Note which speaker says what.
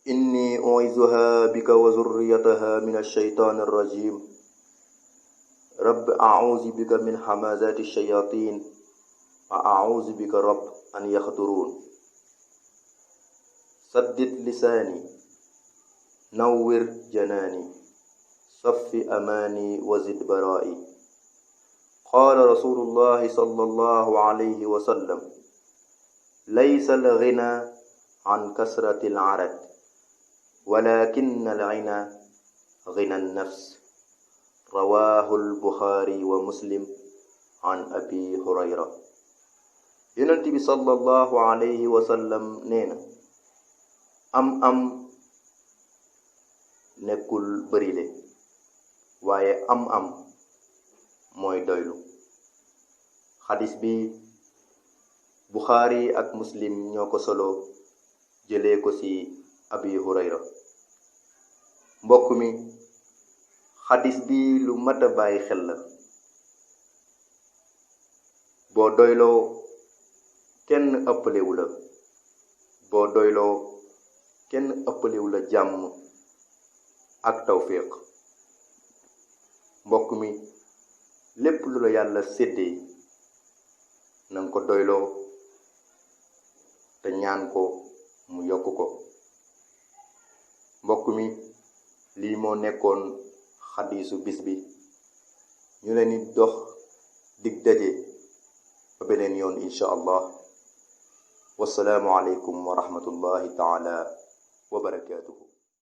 Speaker 1: إني أعيذها بك وذريتها من الشيطان الرجيم رب أعوذ بك من همزات الشياطين وأعوذ بك رب أن يحضرون سدد لساني نور جناني صف أماني وزد برائي قال رسول الله صلى الله عليه وسلم ليس الغنى عن كثرة العرق ولكن الغنى غنى النفس رواه البخاري ومسلم عن أبي هريرة yonent bi sallallahu alayhi wa sallam nee na am nekkul bërile waaye am mooy doylu. xadis bi Bukhari ak Muslim ñoo ko solo jëlee ko ci Abi Hurayra. mbokk mi xadis bi lu mat a bàyyi xel la. boo doyloo kenn ëppalewu la boo doyloo kenn ëppalewu la jàmm ak tawfiq. mbokk mi lépp lu la yàlla séddee nanga ko doyloo te ñaan ko mu yokk ko. mbokk mi lii moo nekkoon xadiisu bis bi. ñu leen di dox dig daje ba beneen yoon insha allah. wassalaamu aleykum wa rahmatullahi taala wa barakaatuhu.